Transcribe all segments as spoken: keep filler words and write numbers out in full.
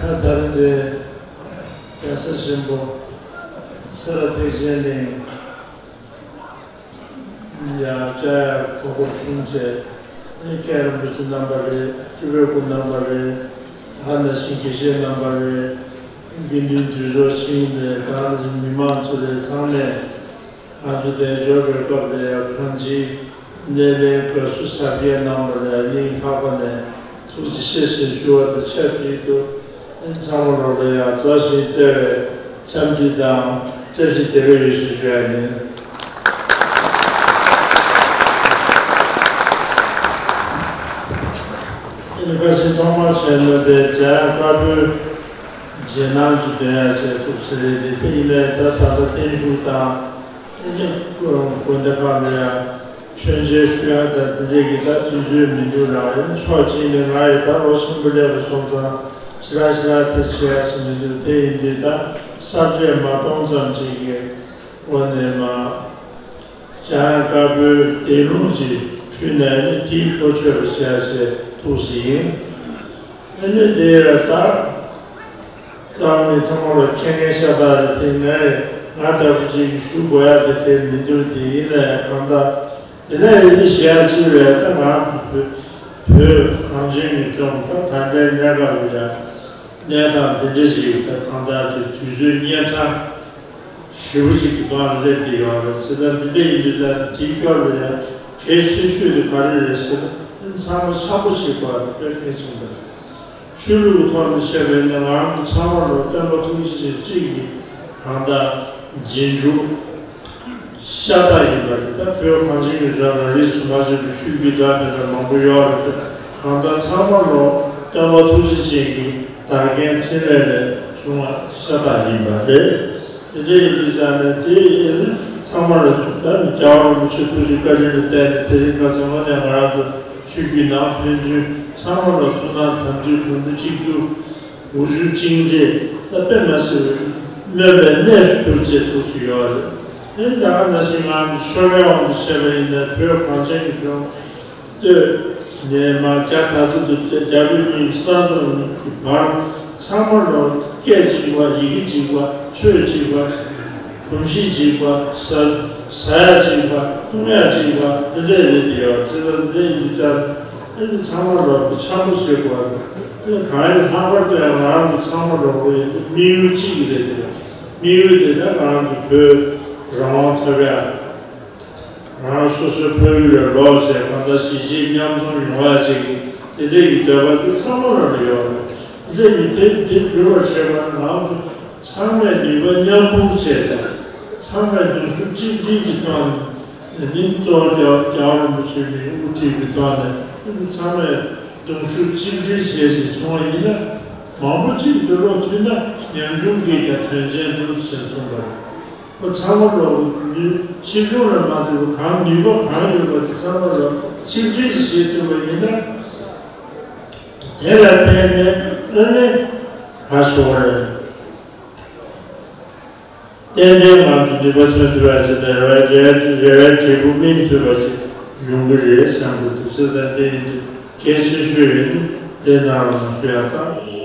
ད་ད་རེས་འདི་རྒྱལ་ས་ཆེན་པོ་སེ་ར་ཐེག་ཆེན་གླིང་ཡ་སྐྱ་ཡར་གོ་སྐབས་བྱུང་བྱས། ཨེ་མཁན་རིན་པོ་ཆེ་རྣམ་པ་རེད། སྤྲུལ་པའི་སྐུ་རྣམ་པ་རེད། ད་ག་ནང་བཞིན་དགེ་བཤེས་རྣམ་པ་རེད། དགེ་འདུན་འདུས་ཚོགས་ཆེན་ནས་ད་ག་ནང་བཞིན་མི་མང་ཚོ་རེད། ཚང་མས་ང་ཚོ་དལ་འབྱོར་བའི་སྐབས་ལ་ཡང་གང་ཅིའི་སྣེ་ལེན་དགའ་བསུ་གཟབ་རྒྱས་གནང་བ་ལ་སྙིང་ཐག་པ་ནས་ཐུགས་རྗེ་ཆེ་ཞེས་ཞུ་བ་དང་ཆབས་ཅིག་ཏུ། ཨེ་ཚང་མ་ལོག་ལ་ཡང་མཛའ་ཞིང་བརྩེ་བའི་འཚམས་འདྲི་དང་བཀྲ་ཤིས་བདེ་ལེགས་ཡོད་ཞེས་ཞུ་ཡ་ཡིན། ཨེ་ཁ་སང་ཐོག་མར་བྱས་ན་དེ་འཇམ་དབྱངས་དཀར་པོའི་རྗེས་གནང་གི་འདོན་ཡ་བྱས་ཐུགས་ཟེར་རེད་དེ། དེ་ཡིན་ནའི་ད་ད་ལྟ་བརྟན་བཞུགས་དང་། ཨེ་ཀྱང་དགོན་སྡེ་ཁག་ལ་ཡང་མཆོད་མཇལ་ཞུ་ཡ་དང་དེ་འདྲས་ཀྱི་ད་དུས་ཚོད་མི་འདུག་ལ། ཨེ་ཕྱོགས་གཅིག་ནས་ང་ཡི་ད་ལོ་ཆེན་པོ་སླེབས་པ་སོང་ཙང་ཞེ་དྲག་ཞེ་དྲག་དེ་བྱེད་ཡ་ཟེར་མི་འདུག་དེ་ཡིན་དུས་ད་གསར་བརྗེ་མ་གཏོང་ཙམ་ཅིག་གི་སྒོ་ནས་མ། འཇམ་དབྱངས་དཀར་པོའི་བཟླས་ལུང་ཅིག་ཕུལ་ནས་ནི་དེའི་ལྷོ་མཆོད་པ་བྱས་ཞེས་ཐུགས་སུ་ཡིན། ཨ་ནི་དེ་ཡང་ད་རྩ་བ་ནས་ཚང་མ་ལ་མཁྱེན་མཁན་ཤ་སྟག་རེད་དེ། ངས་ང་ལྟ་བུ་ཅིག་གིས་ཞུ་དགོས་ཡ་དེ་དེ་མི་འདུག་དེ་ཡིན་ན་ཡང་གང་ལྟར་དེ་ནས་ཡིན་ནི་གཞན་ཅི་རེད། ད་ང་བོད་བོད་གངས་ཅན་གྱི་ལྗོངས་ད་ད་ལྟའི་གནས་སྐབས་ལ་ཡང་གནས་སྟངས་འདི་འདྲ་ཞིག་ད་གང་ལྟར་ཅིག་དུས་ཚོད་གཉན་འཕྲང་ཞེ་པོ་ཅིག་གི་སྒང་ལ་སླེབས་ཀྱི་ཡོད་རེད། བྱས་ཙང་འདི་འདྲ་ཡིན་དུས་ད་དེའི་སྐོར་ལ་ཡང་གལ་ཆེ་ཤོས་དེ་ག་རེ་རེད་ཟེར་ན། ཚང་མ་ཆགས་པོ་བྱེད་དགོས་པ་དེ་དཔེ་གལ་ཆེན་པོ་རེད། ཆོས་ལུགས་ཀྱི་ཐོག་ནས་བཤད་པ་ཡིན་ན་ང་རང་ཚོ་ཚང་མ་ལ་སྟོན་པ་ཐུགས་རྗེ་ཅན་གཅིག་གི་གང་ལྟར་རྗེས་འཇུག་ཤ་སྟག་ཡིན་པ་རེད། ད་བོད་གངས་ཅན་གྱི་ལྗོངས་ལ་རིས་སུ་མ་ཆད་པའི་ཆོས་བརྒྱུད་འདྲ་མི་འདྲ་མང་པོ་ཡོད་རེད། གང་ལྟར་ཚང་མ་ལ་སྟོན་པ་ཐུགས་རྗེ་ཅན་གྱི་བདག་རྐྱེན་འཕྲིན་ལས་ལས་བྱུང་བ་ཤ་སྟག་ཡིན་པ་རེད། དེ་འདྲ་ཡིན་དུས་ཙང་ནས་དེ་ཡིན་ན་ཚང་མ་ལ་ད་ནི་རྒྱལ་བ་རིན་པོ་ཆེ་ཐུགས་རྗེ་བཀའ་དྲིན་ལ་བརྟེན་ནས་དེ་རིང་ཁ་སང་དངོས་གནས་ང་རང་ཚོ་ཆོས་བརྒྱུད་ནང་ཕན་ཚུན་ཚང་མ་ལ་ཐུགས་སྣང་དམ་ཚིག་དུམ་བུ་གཅིག་གྱུར། འུ་ཚོའི་གཅིག་འདྲེས་ད་དཔེ་མ་སྲིད་པའི་སྨོན་པའི་གནས་སུ་གྱུར་ཅེས་ཐུགས་སུ་ཡོད་རེད། དེ་ད་ག་ནང་བཞིན་ང་ཚོ་ཆོས་ལུགས་དབང་དུ་བྱས་པ་ཡིན་ན་བོད་གངས་ཅན་གྱི་ལྗོངས་སྟོད་ནས་མར་རྒྱ་དར་ཚུལ་དུ་རྒྱ་བོད་གཉིས་ཀྱི་ས་མཚམས་གཉིས་ཀྱི་བར་ཚང་མ་ལ་སྐད་གཅིག་པ། ཡི་གེ་གཅིག་པ། ཆོས་གཅིག་པ། གོམས་གཤིས་གཅིག་པ། ཟ་ཟ་ཡ་གཅིག་པ། བཏུང་ཡ་གཅིག་པ། འདི་འདྲས་རེད་དེ་ཡོད། བྱས་ཙང་འདི་འདྲས་ཡིན་དུས་ཙང་ཨ་ནི་ཚང་མ་ལ་འཆམ་པོ་བྱེད་དགོས་པ་དང་། གང་ཡིན་ལྷག་པར་དུ་ཡང་ང་རང་ཚོ་ཚང་མ་རོགས་པ་ཡིན་དུས་དམིགས་ཡུལ་གཅིག་གི་རེད་འདུག་དམིགས་ཡུལ་དེ་ནི་ང་རང་ཚོ་བོད་རང་དབང་ཐོབ་ཡ། རང་སོ་སོའི་ཕ་ཡུལ་ལ་ལོག་བྱས་གང་ལྟར་གཞིས་བྱེས་མཉམ་འཛོམས་ཡོང་བ་བཅས་ཀྱི་དེ་འདྲ་ཡི་འདོད་པ་དེ་ཚང་མ་ལ་ཡོད་རེད། དེ་འདྲ་ཡི་དེ་དེ་འགྲུབ་པར་བྱེད་པ་ནི་ང་ཚོ་ཚང་མས་ནུས་པ་མཉམ་སྤུངས་བྱས་ཏེ་ཚང་མས་གདུང་ཤུགས་གཅིག་སྒྲིལ་གྱི་ཐོག་ནས་ནི་གཙོ་བོ་རྒྱལ་བ་རྒྱལ་བ་རིན་པོ་ཆེ་གིས་དབུ་ཁྲིད་ཀྱི་ཐོག་ནས་ཚང་མས་གདུང་ཤུགས་གཅིག་སྒྲིལ་བྱས་ཏེ་བྱུང་བ་ཡིན་ན་མང་པོ་གཅིག་ཏུ་བློ་མཐུན་ན་ཉམ་ཆུང་གིས་ཀྱང་དོན་ཆེན་འགྲུབ་ཟེར་གསུངས་པ་རེད། ཁོ་ཚང་མ་ལོ་ཆེ་ཆུང་ལ་མ་ལྟོས་པར་གང་ནུས་པ་གང་ཡོད་པ་དེ་ཚང་མ་ལ་ཆིག་སྒྲིལ་ཞིག་བྱེད་ཐུབ་པ་ཡིན་ན། དེ་ལ་བརྟེན་ནས་ཨ་ནི་ག་ཞོར་རེད། ཏན་ཏན་ང་ཚོ་ནུས་པ་ཐོན་ཐུབ་པ་ཅིག་དང་རེ་བའི་རེ་བའི་འབྲས་བུ་སྨིན་ཐུབ་པ་ཅིག་ཡོང་གི་རེད་བསམ་གྱི་འདུག་ཚེ་དང་ལྡན་ཡིན་དུས། གལ་ཆེ་ཤོས་ཡིན་དེ་གནང་རོགས་གནང་ཞུ་ཡག་དང་།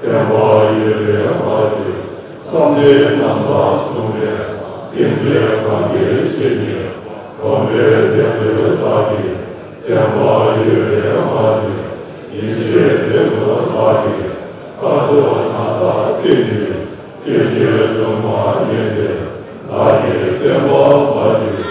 བསྟན་པ་ཡུལ་ལས་མ་ཞིག་བསམ་གཏན་རྣམ་དག་གསུམ་ལས། ཏིང་འཛིན་གང་གིས་ཞིག་ཉིད་སྒོམ་པའི་བདེན་པའི་བདག་གིས། བསྟན་པ་ཡུལ་ལས་མ་ཞིག་ཡེ་ཤེས་བདེན་པའི་བདག་གིས། ཡང་དག་སྐྱེ་མཆེད་སྐྱེ་མཆེད་དུ་མ་ངེས་ཏེ། བདག་གིས་བསྟན་པ་མ་བྱས།